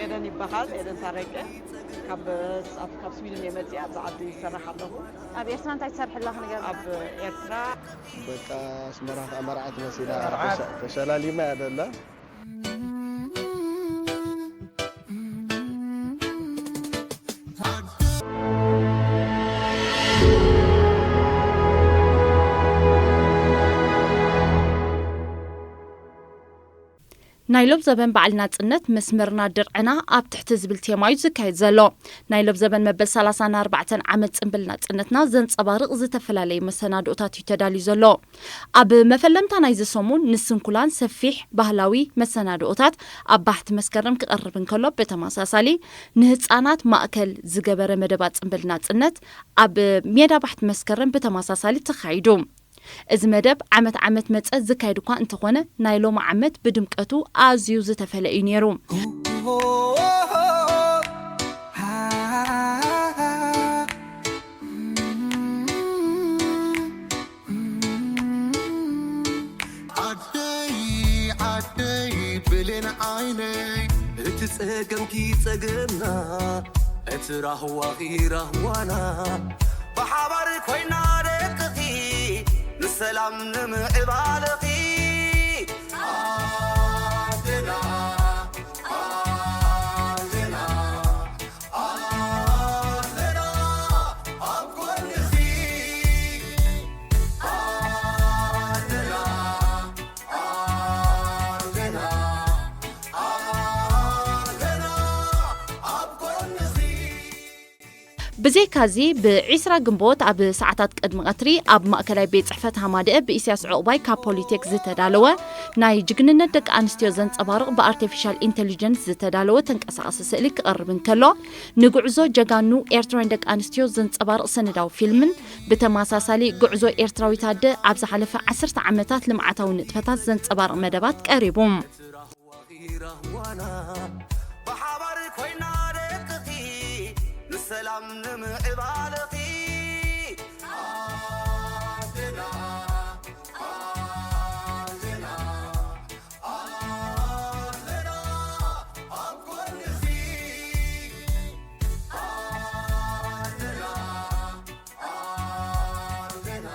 ኤደን ይበሃል፣ ኤደን ሳረቀ። ካብ፣ ኣብ፣ ካብ ስዊድን እየ መፅኣ፣ ኣብዚ ዓዲ ይሰርሕ ኣለኹ። ኣብ ኤርትራ እንታይ ትሰርሒ ኣለኺ ንገርኒ? ኣብ ኤርትራ በቃ ኣስመራ ከኣ መርዓት መሲላ መርዓት። ተሸ-፣ ተሸላሊማ እያ ዘላ። ናይ ሎም ዘበን በዓል ናጽነት መስመርና ድርዕና ኣብ ትሕቲ ዝብል ቴማ እዩ ዝካየድ ዘሎ። ናይ ሎም ዘበን መበል ሰላሳን ኣርባዕተን ዓመት ጽንብል ናጽነትና ዘንጸባርቕ ዝተፈላለየ መሰናድኦታት እዩ ተዳልዩ ዘሎ። ኣብ መፈለምታ ናይዚ ሰሙን ንስንኩላን ሰፊሕ ባህላዊ መሰናድኦታት ኣብ ባሕቲ መስከረም ክቐርብ እንከሎ፣ ብተመሳሳሊ ንህጻናት ማእከል ዝገበረ መደባት ጽንብል ናጽነት ኣብ ሜዳ ባሕቲ መስከረም ብተመሳሳሊ ተኻይዱ። እዚ መደብ ዓመት ዓመት መጸ ዝካየድ እኳ እንተኾነ፣ ናይ ሎሚ ዓመት ብድምቀቱ ኣዝዩ ዝተፈለ እዩ ነይሩ። ዓደይ ዓደይ ብሌን ዓይነይ፣ እቲ ጸገምኪ ጸገምና፣ እቲ ራህዋኺ ራህዋና፣ ብሓባር ኮይና ደቅኺ ንሰላም ንምዕባለኺ። ዓደና ዓደና ዓደና ኣብ ጎንኺ። ዓደና ዓደና ዓደና ኣብ ጎንኺ። ብዘይካዚ፣ ብዒስራ ግንቦት ኣብ ሰዓታት ቅድሚ ቀትሪ ኣብ ማእከላይ ቤት ጽሕፈት ሃማደአ ብኢሳያስ ዑቕባይ ካብ ፖሊቴክ ዝተዳለወ ናይ ጅግንነት ደቂ ኣንስትዮ ዘንጸባርቕ ብኣርቲፊሻል ኢንተሊጀንስ ዝተዳለወ ተንቀሳቓሲ ስእሊ ክቐርብ እንከሎ፣ ንጉዕዞ ጀጋኑ ኤርትራውያን ደቂ ኣንስትዮ ዘንጸባርቕ ሰነዳዊ ፊልምን ብተመሳሳሊ ጉዕዞ ኤርትራዊት ኣደ ኣብ ዝሓለፈ ዓሰርተ ዓመታት ልምዓታዊ ንጥፈታት ዘንጸባርቕ መደባት ቀሪቡ። ራህዋና ብሓባር ኮይና ደቅኺ ንሰላም ንምዕባለኺ። ዓደና ዓደና ዓደና ኣብ ጎንኺ። ዓደና ዓደና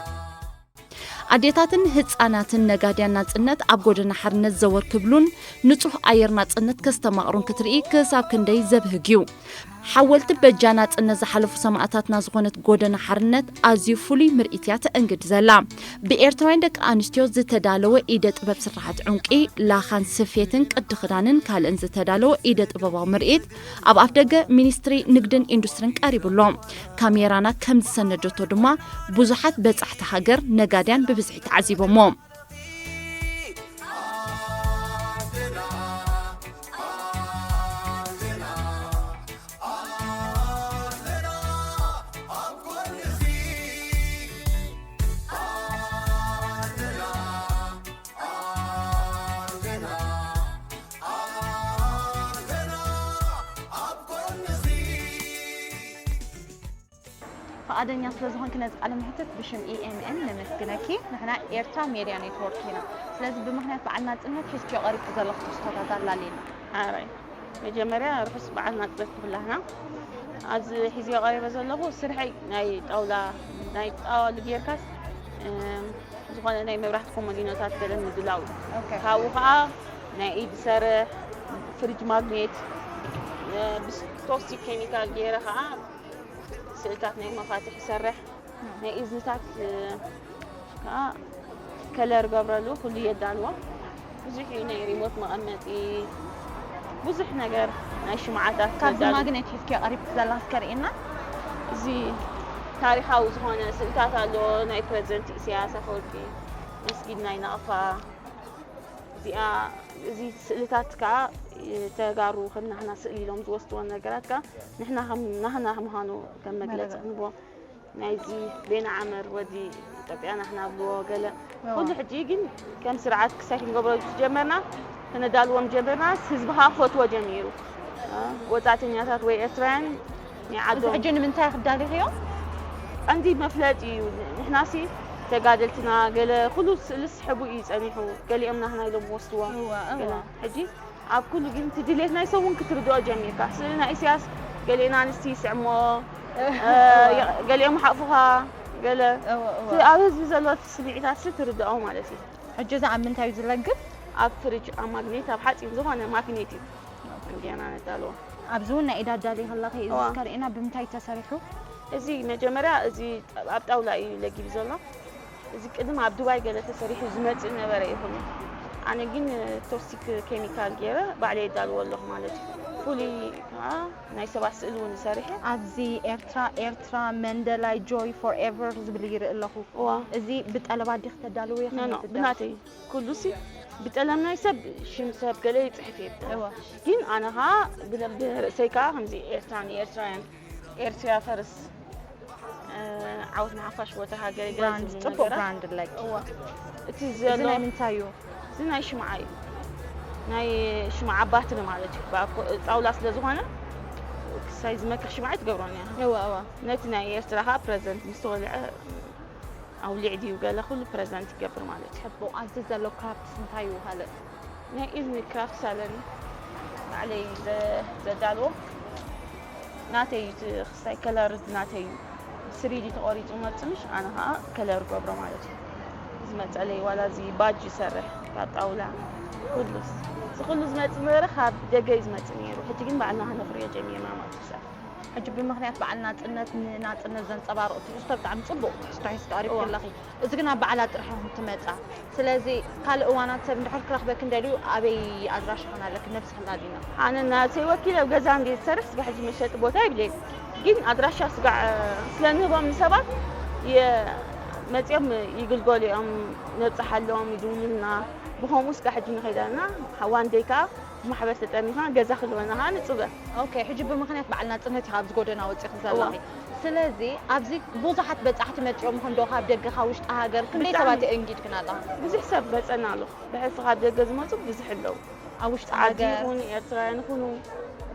ኣዴታትን ህጻናትን ነጋድያን ናጽነት ኣብ ጎደና ሓርነት ዘወር ክብሉን ንጹህ ኣየር ናጽነት ከስተማቕሩን ክትርኢ ክሳብ ክንደይ ዘብህግ እዩ። ሓወልቲ በጃ ናጽነት ዝሓለፉ ሰማእታትና ዝኾነት ጎደና ሓርነት ኣዝዩ ፍሉይ ምርኢት እያ ተእንግድ ዘላ። ብኤርትራውያን ደቂ ኣንስትዮ ዝተዳለወ ኢደ ጥበብ ስራሓት ዕንቂ፣ ላኻን ስፌትን ቅዲ ክዳንን ካልእን ዝተዳለወ ኢደ ጥበባዊ ምርኢት ኣብ ኣፍደገ ሚኒስትሪ ንግድን ኢንዱስትሪን ቀሪቡ ኣሎ። ካሜራና ከም ዝሰነደቶ ድማ ብዙሓት በጻሕቲ ሃገር ነጋድያን ብብዝሒ ተዓዚቦሞ። ፍቓደኛ ስለ ዝኾንኪ ነዚ ቃለ መሕትት ብሽም E M N ነመስግነኪ። ንሕና ኤርትራ ሜድያ ኔትወርክ ኢና። ስለዚ ብምኽንያት በዓል ናጽነት ሒዝክዮ ቀሪብኪ ዘለኹ ትሕዝቶታት ኣላልየና። ሓራይ። መጀመርያ ርሑስ በዓል ናጽነት ንኹላህና። ኣብዚ ሒዝዮ ቀሪበ ዘለኹ ስርሐይ ናይ ጣውላ፣ ናይ ጣዋሉ ጌርካስ፣ እም፣ ዝኾነ ናይ መብራህቲ ኮሞዲኖታት ገለ ምድላው እዩ። ኦኬ። ካብኡ ኸዓ ናይ ኢድ ዝሰርሕ ፍሪጅ ማግኔት፣ እ፣ ብስቶክሲክ ኬሚካል ገይረ ኸዓ ስእልታት ናይ መፋትሕ ይሰርሕ። ናይ እዝንታት፣ እ፣ ከዓ ከለር ገብረሉ ኩሉ የዳልዎ። ብዙሕ እዩ፣ ናይ ሪሞት መቐመጢ፣ ብዙሕ ነገር፣ ናይ ሽምዓታት ካብዚ የዳሉ። ማግኔት ሒዝኪ ቀሪብኪ ዘላ እስከ ርእየና። እዚ ታሪኻዊ ዝኾነ ስእልታት ኣሎ፣ ናይ ፕረዚደንት ኢሳያስ ኣፈወርቂ፣ መስጊድ ናይ ናቕፋ። እዚኣ፣ እዚ ስእልታት ከዓ ተጋሩ ከም ናህና ስእሊ ኢሎም ዝወስድዎ ነገራት ከዓ ንሕና ከም ናህና ምዃኑ ከም መግለፂ መረዳእታ። ክንቦ። ናይዚ ቤና ዓመር ወዲ ኢትዮጵያ ናህና ብልዎ ገለ። እዋ። ኩሉ ሕጂ ግን ከም ስርዓት ክሳይ ክንገብሮ ዝጀመርና፣ ክነዳልዎም ጀመርና፣ ህዝቢ ከዓ ክፈትዎ ጀሚሩ። እ፣ ወጻእተኛታት ወይ ኤርትራውያን ናይ እዚ ዓዶም ሕጂ ንምንታይ ክዳሊኽዮ? ቀንዲ መፍለጢ እዩ። ንሕናሲ ተጋደልትና ገለ ኩሉ ስእልስ ሕቡእ እዩ ጸኒሑ። ገሊኦም ናህና ኢሎም ወስድዎ። እዋ፣ እዋ። ገለ ሕጂ ኣብ ኩሉ ግን እቲ ድሌት ናይ ሰብ እውን ክትርድኦ ጀሚርካ። ስእሊ ናይ ኢሳያስ ገሊአን ኣንስቲ ይስዕሞ፣ እ፣ ገሊኦም ሓፉኻ፣ ገለ እወ፣ እወ። እቲ ኣብ ህዝቢ ዘሎ ስምዒታት ሲ ትርድኦ ማለት እዩ። ሕጂ እዚ ኣብ ምንታይ እዩ ዝለግብ? ኣብ ፍሪጅ፣ ኣብ ማግኔት፣ ኣብ ሓፂን ዝኾነ ማግኔት እዩ። እንዲያና ነዳልዎ። ኣብዚ እውን ናይ ኢድ ኣዳልየ ከለኺ እዚ እዋ። ከርእየና ብምንታይ እዩ ተሰሪሑ? እዚ መጀመርያ እዚ ኣብ ጣውላ እዩ ለጊቡ ዘሎ። እዚ ቅድም ኣብ ዱባይ ገለ ተሰሪሑ ዝመፅእ ነበረ ይኹን። ኣነ ግን ቶክሲክ ኬሚካል ገይረ ባዕለይ የዳልዎ ኣለኹ ማለት እዩ። ፍሉይ ከዓ ናይ ሰባት ስእሊ እውን ይሰርሕ እየ። ኣብዚ ኤርትራ ኤርትራ መንደላይ ጆይ ፎርኤቨር ዝብል ይርኢ ኣለኹ። እዋ እዚ ብጠለባት ዲኺ ተዳልዎ ኢኺ ኖ ኖ ነቲ ብናተይ ኩሉ ሲ ብጠለም ናይ ሰብ ሽም ሰብ ገለ ይፅሕፍ እየ። እዋ ግን ኣነ ከዓ ብደንቢ ርእሰይ ከዓ ከምዚ ኤርትራ ንኤርትራውያን ኤርትራ ፈርስ እ፣ ዓወት ንሓፋሽ ቦታ ሃገር ገለ ብራንድ ዝብሉ ፅቡቅ ነገራት። ብራንድ ኣለኪ። እዋ እቲ እዚ ዘሎ ናይ ምንታይ እዩ? እዚ ናይ ሽምዓ እዩ። ናይ ሽምዓ ባትሪ ማለት እዩ። ብኣኮ- ጣውላ ስለ ዝኾነ ክሳይ ዝመክሕ ሽምዓ ትገብሮን እያ። እዋ እዋ ነቲ ናይ ኤርትራ ከዓ ፕረዘንት ምስ ተወልዐ ኣውሊዕ ድዩ ገለ ኩሉ ፕረዘንት ይገብር ማለት እዩ። ፅቡቅ። ኣብዚ ዘሎ ክራፍትስ እንታይ እዩ ካልእ? ናይ ኢድኒ ክራፍትስ ኣለኒ ባዕለይ ዘ- ዘዳልዎ ናተይ እዩ። እቲ ክስታይ ከለር ናተይ እዩ። ስሪዲ ተቆሪፁ መፅምሽ ኣነ ከዓ ከለር ገብሮ ማለት እዩ። ዝመፀለይ ዋላ እዚ ባጅ ይሰርሕ ካብ ጣውላ ኩሉስ እዚ ኩሉ ዝመፅእ ነበረ ካብ ደገ እዩ ዝመፅእ ነይሩ። ሕጂ ግን ባዕልና ከነፍርዮ ጀሚርና ማለት እዩ። ሕጂ ብምክንያት በዓል ናፅነት ንናፅነት ዘንፀባርቕ ትሕዝቶ ብጣዕሚ ፅቡቕ ትሕዝቶ ሒዝኪ ቀሪብኪ እዋ። ኣለኺ። እዚ ግን ኣብ በዓላት ጥራሕ ኢኹም ትመፃ። ስለዚ ካልእ እዋናት ሰብ እንድሕር ክረኽበኪ እንደልዩ ኣበይ ኣድራሻ ክኾን ኣለኪ ነብስኺ ኣዳሊና? ኣነ ናተይ ወኪለ ኣብ ገዛ እንድየ ዝሰርሕ ስጋ ሕጂ መሸጢ ቦታ የብለይን። ግን ኣድራሻ ስጋዕ ስለ ንህቦም ንሰባት የ- መፂኦም ይግልገሉ እዮም። ነብፅሓሎም ይድውሉልና። ብኸምኡ ስጋ ሕጂ ንኸይድ ኣለና። ዋን ደይ ከዓ ብማሕበር ተጠርኒፍና ገዛ ክልወና ከዓ ንፅበ። ኦኬ፣ ሕጂ ብምኽንያት በዓል ናፅነት ኢኻ ኣብዚ ጎደና ወፂእኺ ዘለኺ። ስለዚ ኣብዚ ብዙሓት በፃሕቲ መፂኦም ይኾን ዶ ካብ ደገ ካብ ውሽጢ ሃገር ክንደይ ብጣዕሚ። ሰባት የእንጊድክን ኣለኻ? ብዙሕ ሰብ መፀና ኣሎ። ብሕልፊ ካብ ደገ ዝመፁ ብዙሕ ኣለዉ። ኣብ ውሽጢ ዓዲ ሃገር ይኹን ኤርትራውያን ይኹኑ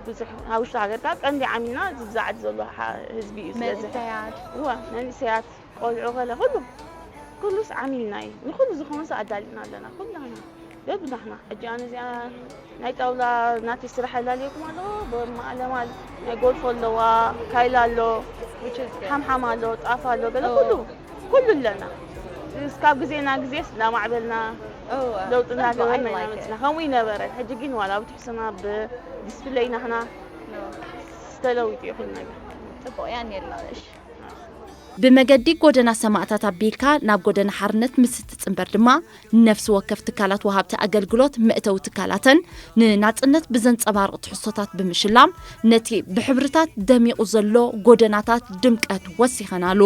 ብዙሕ ኣብ ውሽጢ ሃገር ከዓ ቀንዲ ዓሚልና እዚ ብዛዕዲ ዘሎ ሓ- ህዝቢ እዩ ዝበዝሕ። መንእሰያት እዋ መንእሰያት ቆልዑ ገለ ኩሉ ኩሉስ ዓሚልና እዩ። ንኩሉ ዝኸውን ሰብ ኣዳሊና ኣለና ኩላና በብናህና። ሕጂ ኣነ እዚኣ ናይ ጣውላ ናተይ ስራሕ ኣላልየኩም ኣለዎ። በማለማል ናይ ጎልፎ ኣለዋ፣ ካይላ ኣሎ፣ which is good። ሓምሓም ኣሎ፣ ጣፍ ኣሎ፣ ገለ ኦ። ኩሉ ኩሉ ኣለና። እስካብ ግዜ ናብ ግዜስ እናማዕበልና ኦ፣ ለውጢ ጽቡቅ፣ እናገበርና I like ኢና መፅና። it። ከምኡ ይነበረ። ሕጂ ግን ዋላ ብትሕስና ብዲስፕለይ ናህና No። ዝተለውጥ ይኹን ነገር። ጽቡቅ፣ ያን የላ። እሺ። ብመገዲ ጎደና ሰማእታት ኣቢልካ ናብ ጎደና ሓርነት ምስ እትጽንበር ድማ፣ ነፍሲ ወከፍ ትካላት ወሃብቲ ኣገልግሎት መእተዊ ትካላተን ንናጽነት ብዘንጸባርቕ ትሕዝቶታት ብምሽላም፣ ነቲ ብሕብርታት ደሚቑ ዘሎ ጎደናታት ድምቀት ወሲኸናሉ።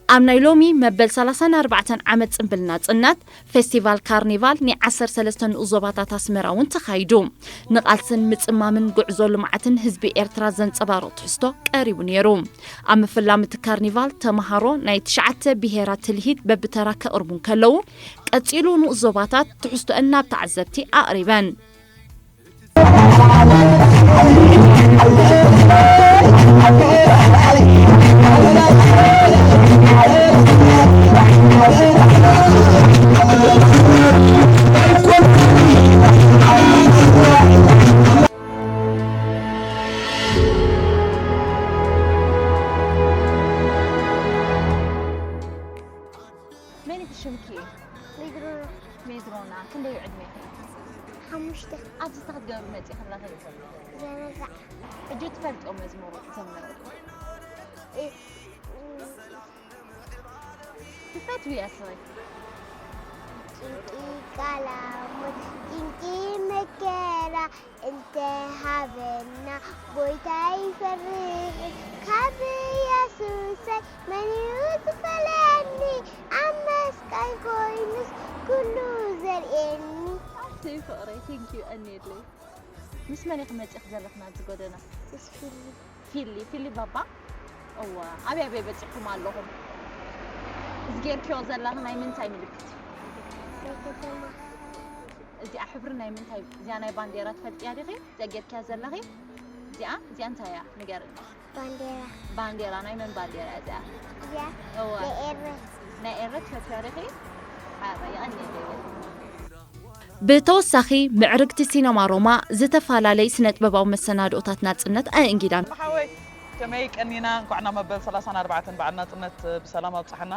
ኣብ ናይ ሎሚ መበል ሰላሳን ኣርባዕተን ዓመት ጽምብል ናጽነት፣ ፌስቲቫል ካርኒቫል ናይ ዓሰርተ ሰለስተ ንኡስ ዞባታት ኣስመራ እውን ተኻይዱ። ንቓልስን ምጽማምን ጉዕዞ ልምዓትን ህዝቢ ኤርትራ ዘንጸባርቕ ትሕዝቶ ቀሪቡ ነይሩ። ኣብ ምፍላም እቲ ካርኒቫል ተመሃሮ ናይ ትሽዓተ ብሄራት ትልሂት በብተራ ከቕርቡ እንከለዉ፣ ቀጺሉ ንኡስ ዞባታት ትሕዝቶአን ናብ ተዓዘብቲ ኣቕሪበን። መን ኢኺ ሽምኪ? ሜድሮና ሜድሮና። ክንደይ እዩ ዕድሜኺ? ሓሙሽተ ኣብዚ እንታይ ክትገብሪ መፂኺ ኣለኺ? ዘረጋዕ ሕጂ ትፈልጥዮ መዝሙር ዘምሪ። እ- ትፈትውያ ስረይ? ጭንቂ ቃላሞት ጭንቂ መከራ እንተሃበና ጎይታ ይፈርሕ ካብ ኢየሱሰይ መን እዩ ዝፈልየኒ ኣብ መስቀል ኮይኑስ ኩሉ ዘርእየኒ ኣሰይ ፍቕረይ፣ thank you ኣንየለይ። ምስ መን ኢኺ መፂኺ ዘለኺ ናብዚ ጎደና? ምስ ፊሊ ፊሊ፣ ፊሊ ባባ? እዋ፣ ኣበይ ኣበይ በፂሕኩም ኣለኹም? እዚ ጌርክዮ ዘለኺ ናይ ምንታይ ምልክት እዩ? እዚኣ ሕብሪ ናይ ምንታይ? እዚኣ ናይ ባንዴራ ትፈልጥያ ዲኺ? እዚኣ ጌርክያ ዘለኺ? እዚኣ እዚኣ እንታይ እያ? ንገርኒ። ባንዴራ። ባንዴራ ናይ መን ባንዴራ እያ እዚኣ? እዚኣ እዋ። ናይ ኤረት። ናይ ኤረት ትፈትያ ዲኺ? ሓራ ይቐንየለይ። ብተወሳኺ፣ ምዕርግቲ ሲነማ ሮማ ዝተፈላለየ ስነ-ጥበባዊ መሰናድኦታት ናጽነት ኣየእንጊዳን። ሓወይ፣ ከመይ ቀኒና? እንኳዕ ናብ መበል ሰላሳን ኣርባዕተን በዓል ናጽነት ብሰላም ኣብጽሓና።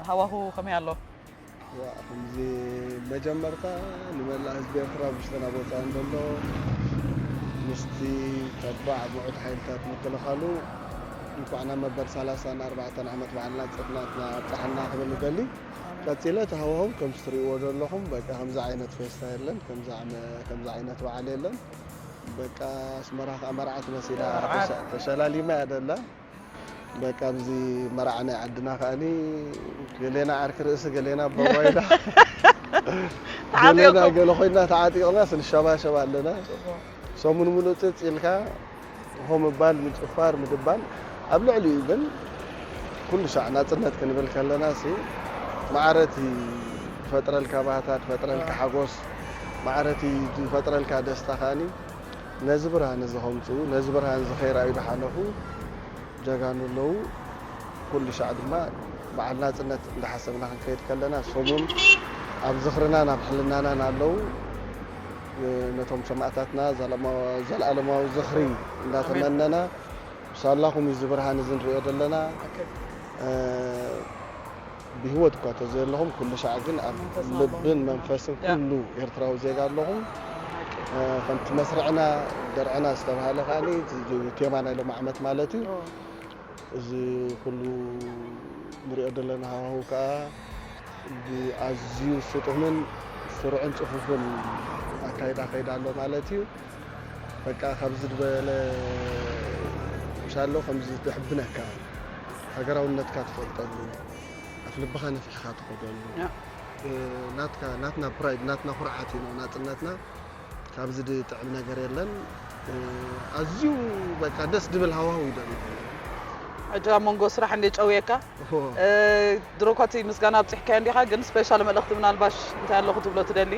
ሃዋሁ ከመይ ኣሎ? ዋ፣ ከምዚ መጀመርታ ንመላእ ህዝቢ ኤርትራ ኣብ ውሽጥን ኣብ ወጻእን ዘሎ ምስቲ ተባዕ ምዑት ሓይልታት ምክልኻሉ እንኳዕ ናብ መበል ሰላሳን ኣርባዕተን ዓመት በዓል ናጽነትና ኣብጽሓና ክብል እደሊ። ቀጺለ እቲ ሃዋህው ከምዚ ትርእይዎ ዘለኹም በቃ ከምዚ ዓይነት ፌስታ የለን፣ ከምዚ ዓመ-፣ ከምዚ ዓይነት በዓል የለን። በቃ ኣስመራ ከኣ መርዓት መሲላ መርዓት። ተሸ-፣ ተሸላሊማ እያ ደላ። በቃ ኣብዚ መርዓ ናይ ዓድና ከኣኒ ገሌና ዓርኪ ርእሲ፣ ገሌና ኣቦ ጓይላ፣ ተዓጢቕኩም። ገሌና ገለ ኮይና ተዓጢቕናስ ንሸባሸብ ኣለና። ጽቡቕ። ሰሙን ሙሉእ ጽጽ ኢልካ ሆ ምባል፣ ምጭፋር፣ ምድባል ኣብ ልዕሊኡ ግን ኩሉ ሻዕ ናጽነት ክንብል ከለና ሲ ማዕረ እቲ ዝፈጥረልካ ባህታ፣ ዝፈጥረልካ ሓጎስ፣ ማዕረ እቲ ዝፈጥረልካ ደስታ ከኣኒ ነዚ ብርሃን እዚ ከምጽኡ፣ ነዚ ብርሃን እዚ ከይረኣዩ ዝሓለፉ ጀጋኑ ኣለዉ። ኩሉ ሻዕ ድማ በዓል ናጽነት እንዳሓሰብና ክንከይድ ከለና፣ ሰሙን ኣብ ዝኽርናን ኣብ ሕልናናን ኣለዉ። ነቶም ሰማእታትና ዘለማ-፣ ዘለኣለማዊ ዝኽሪ እንዳተመነና፣ ሳላኹም እዩ እዚ ብርሃን እዚ ንሪኦ ዘለና። ኣክል። እ፣ ብህይወት እኳ ተዘየለኹም፣ ኩሉ ሻዕ ግን ኣብ መንፈስና ኣለኹም። ልብን መንፈስን ያ። ኩሉ ኤርትራዊ ዜጋ ኣለኹም። ሓቂ። እ፣ ከምቲ መስርዕና ደርዕና ዝተባህለ ከኣኒ፣ እቲ ቴማ ናይ ሎም ዓመት ማለት እዩ። ኦ። እዚ ኩሉ ንሪኦ ዘለና ሃዋህው ከኣ ብኣዝዩ ስጡምን ስሩዕን ጽፉፍን ኣካይዳ ከይዳ ኣሎ ማለት እዩ። በቃ ካብዚ ዝበለ ምሻሎ ከምዚ ዘሕብነካ፣ ሃገራውነትካ ትፈልጠሉ፣ ኣፍ ልብኻ ነፊሕካ ትኸደሉ፣ ያ። እ፣ ናትካ፣ ናትና ፕራይድ፣ ናትና ኩርዓት እዩ ናጽነትና። ካብዚ ዝጥዕም ነገር የለን። እ፣ ኣዝዩ በቃ ደስ ዝብል ሃዋህው እዩ ዘሎ። ሕጂ ኣብ መንጎ ስራሕ እንደ ጨውየካ፣ እሆ። እ፣ ድሮ እኳ እቲ ምስጋና ኣብጺሕካዮ እንዲኻ፣ ግን ስፔሻል መልእኽቲ ምናልባሽ እንታይ ኣለኹ ትብሎ ትደሊ?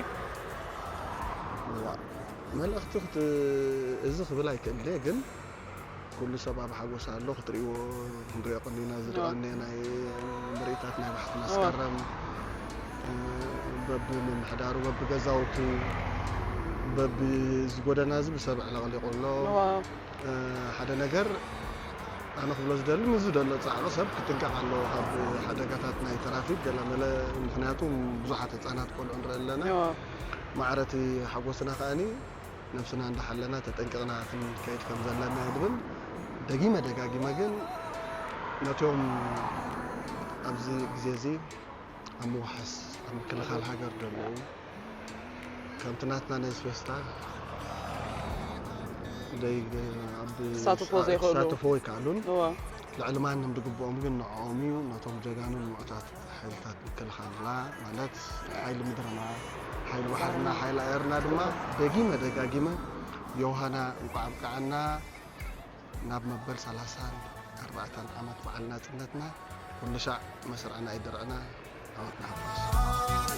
ዋ፣ መልእኽቲ ክት-፣ እዚ ክብል ኣይክእልን እየ፣ ግን ኩሉ ሰብ ኣብ ሓጎስ ኣሎ፣ ክትርእይዎ ክንሪኦ ቀኒና፣ እዚ እዎ። ዝቐነየ ናይ ምርኢታት ናይ ባሕቲ እዎ። መስከረም፣ እ፣ በብምምሕዳሩ፣ በብገዛውቱ፣ በብዚ ጎደና እዚ ብሰብ ዕለቕሊቑ ኣሎ። እዎ። እ፣ ሓደ ነገር ኣነ ክብሎ ዝደሊ፣ ምስዚ ዘሎ ጻዕቒ ሰብ ክጥንቀቕ ኣለዎ፣ ካብ ሓደጋታት ናይ ትራፊክ ገለመለ፣ ምኽንያቱ ብዙሓት ህጻናት ቆልዑ ንርኢ ኣለና። እዎ። ማዕረ እቲ ሓጎስና ከኣኒ ነብስና እንዳሓለና ተጠንቂቕና ክንከይድ ከም ዘለና እዩ ዝብል። ደጊመ ደጋጊመ ግን ነቶም ኣብዚ ግዜ እዚ ኣብ ምውሓስ፣ ኣብ ምክልኻል ሃገር ዘለዉ፣ ከምቲ ናትና ነዚ ፌስታ ደይ-፣ ኣብ ክሳተፍዎ ዘይክእሉ። ክሳተፍዎ ኣይከኣሉን። እወ። ልዕሊ ማንም ዝግብኦም ግን ንዕኦም እዩ፣ ነቶም ጀጋኑን ምዑታት ሓይልታት ምክልኻልና፣ ማለት ሓይሊ ምድርና፣ ሓይሊ ባሕርና፣ ሓይሊ ኣየርና ድማ ደጊመ ደጋጊመ ዮሃና እንቋዕ ኣብቅዓና ናብ መበል ሰላሳን ኣርባዕተን ዓመት በዓል ናጽነትና። ኩሉ ሻዕ መስርዕና እዩ ድርዕና። ዓወት ንሓፋሽ።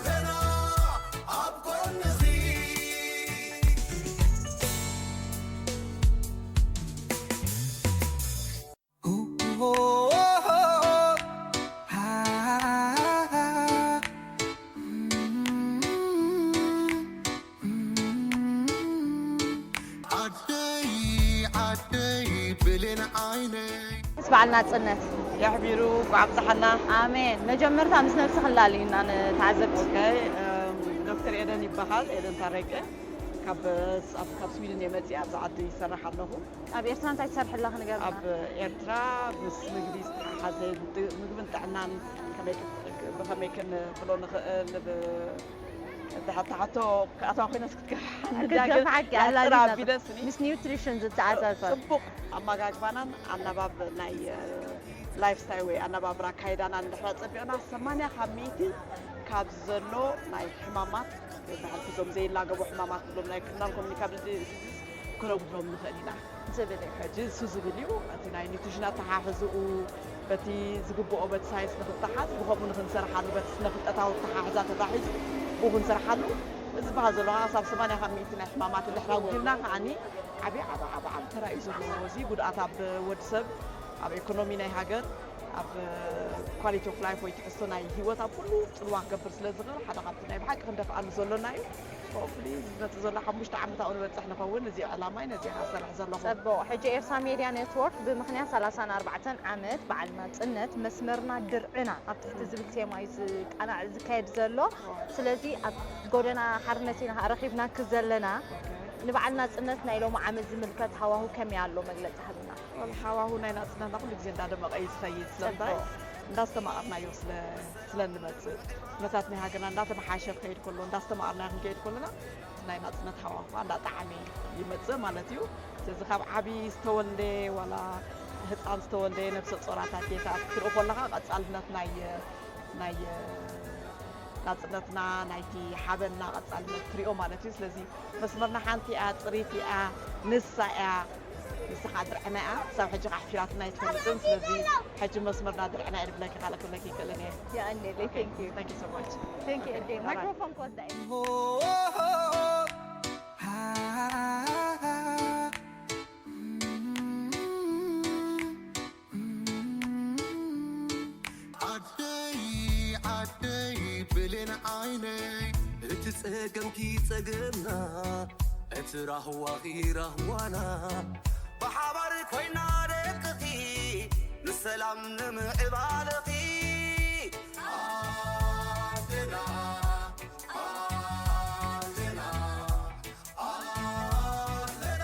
ኣለና ኣብ ጎንኺ። ዓደይ ዓደይ ብሌን ዓይነይ። ምስ በዓል ናጽነት። የሕቢሩ፣ እንኳዕ ኣብጽሓና። ኣሜን። መጀመርታ ምስ ነብስኺ ኣላልዩና ንተዓዘብቲ። ኦኬ፣ እም፣ ዶክተር ኤደን ይበሃል፣ ኤደን ታረቀ። ካብ፣ ኣብ፣ ካብ ስዊድን እየ መጺኣ፣ ኣብዚ ዓዲ ይሰርሕ ኣለኹ። ኣብ ኤርትራ እንታይ ትሰርሒ ኣለኺ ንገርና? ኣብ ኤርትራ ምስ ምግቢ ዝተሓሓዘ፣ ጥ-፣ ምግብን ጥዕናን ከመይ ክት-፣ ብኸመይ ክንብሎ ንኽእል፣ ብ-፣ እንተ ሓ-፣ ተሓቶ ክኣትዋ ኮይነስ ክትገፍሓኒ ድያ፣ ግን ክትገፍሓኪ ኣሕጽር ኣላሊና ኣቢለስኒ። ምስ ኒውትሪሽን ዝተዓዘዘ። ጽቡቕ ኣመጋግባናን ኣነባብ ናይ፣ እ፣ ላይፍ ስታይል ወይ ኣነባብራ ኣካይዳና እንድሕር ጸቢቕና፣ ሰማንያ ካብ ሚእቲ ካብዚ ዘሎ ናይ ሕማማት በዓልቲ እዞም ዘይላገቡ ሕማማት፣ እዞም ናይ ክሪሚናል ኮሚኒካብል ዲዚዝስ ክነጉድሎም ንኽእል ኢና ዝብል እዩ። ሕጂ እሱ ዝብል እዩ። እቲ ናይ ኒውትሪሽን ኣተሓሕዝኡ፣ በቲ ዝግብኦ በቲ ሳይንስ ንክተሓዝ ብከምኡ ንክንሰርሓሉ በቲ ስነ ፍልጠታዊ ኣተሓሕዛ ተታሒዙ ብኡ ክንሰርሓሉ ዝበሃል ዘሎ ከዓ ሳብ ሰማንያ ካብ ሚእቲ ናይ ሕማማት እንድሕራ ውዲብና ከዓኒ ዓብዪ ዓብ ዓብ ዓብ ተራእዩ ዘለዎ እዚ ጉድኣት ኣብ ወዲ ሰብ ኣብ ኢኮኖሚ ናይ ሃገር ኣብ ኳሊቲ ኦፍ ላይፍ ወይ ትሕዝቶ ናይ ህይወት ኣብ ኩሉ ፅልዋ ክገብር ስለ ዝኽእል ሓደ ካብቲ ናይ ብሓቂ ክንደፍኣሉ ዘሎና እዩ። ሆፕሊ ዝመፅእ ዘሎ ሓሙሽተ ዓመት ኣብኡ ንበፅሕ ንኸውን እዚ ዕላማይ ነዚ እየ ዝሰርሕ ዘለኹ። ፅቡቕ። ሕጂ ኤርትራ ሜድያ ኔትወርክ ብምኽንያት ሰላሳን ኣርባዕተን ዓመት በዓል ናጽነት መስመርና ድርዕና ኣብ ትሕቲ ዝብል ቴማ እዩ ዝቃናዕ ዝካየድ ዘሎ። ስለዚ ኣብ ጎደና ሓርነት ኢና ረኺብናኪ ዘለና። ንበዓል ናጽነት ናይ ሎሚ ዓመት ዝምልከት ሃዋሁ ከመይ ኣሎ መግለጺ ሃብና። ወል ሃዋሁ ናይ ናጽነትና ኩሉ ግዜ እንዳደመቐ እዩ ዝኸይድ ስለምንታይ እንዳስተማቐርናዮ ስለ ስለ እንመጽእ ኩነታት ናይ ሃገርና እንዳተመሓየሸ ክኸይድ ከሎ እንዳስተማቐርናዮ ክንከይድ ከለና እቲ ናይ ናጽነት ሃዋሁ ከዓ እንዳጠዓመ ይመጽእ ማለት እዩ። ስለዚ ካብ ዓብዪ ዝተወልደ ዋላ ህፃን ዝተወልደ ነብሰ ጾራት ኣዴታት ክትርኢ ከለኻ ቀጻልነት ናይ ናይ ናጽነትና ናይቲ ሓበንና ቀጻልነት ትሪኦ ማለት እዩ። ስለዚ መስመርና ሓንቲ እያ፣ ጽሪት እያ፣ ንሳ እያ። ንሳ ከዓ ድርዕና እያ። ክሳብ ሕጂ ከዓ ኣሕፊራትና ኣይትፈልጥን። ስለዚ ሕጂ መስመርና ድርዕና እያ ድብለኪ ካልእ ክብለኪ ይክእልን እየ። የቐንየለይ። Thank you። Thank you so much። Thank you ኣደይ። ማይክሮፎን ክወስዳ እየ። ዓደይ ዓደይ ብሌን ዓይነይ እቲ ጸገምኪ ጸገምና እቲ ራህዋኺ ራህዋና ብሓባር ኮይና ደቅኺ ንሰላም ንምዕባልኺ ዓድና ዓድና ዓድና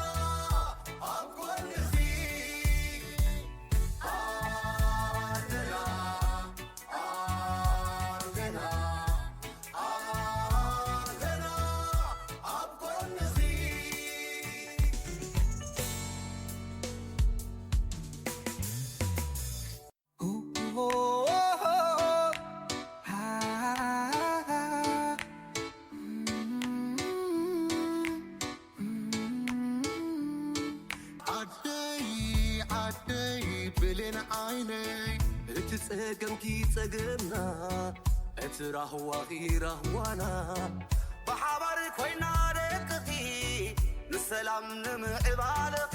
ኣብ ጎንኺ ዓድና ዓድና ዓድና ኣብ ጎንኺ ዓደይ ዓደይ ብሌን ዓይነይ እቲ ጸገምኪ ጸገምና እቲ ራህዋኺ ራህዋና ብሓባር ኮይና ደቅኺ ንሰላም ንምዕባልኺ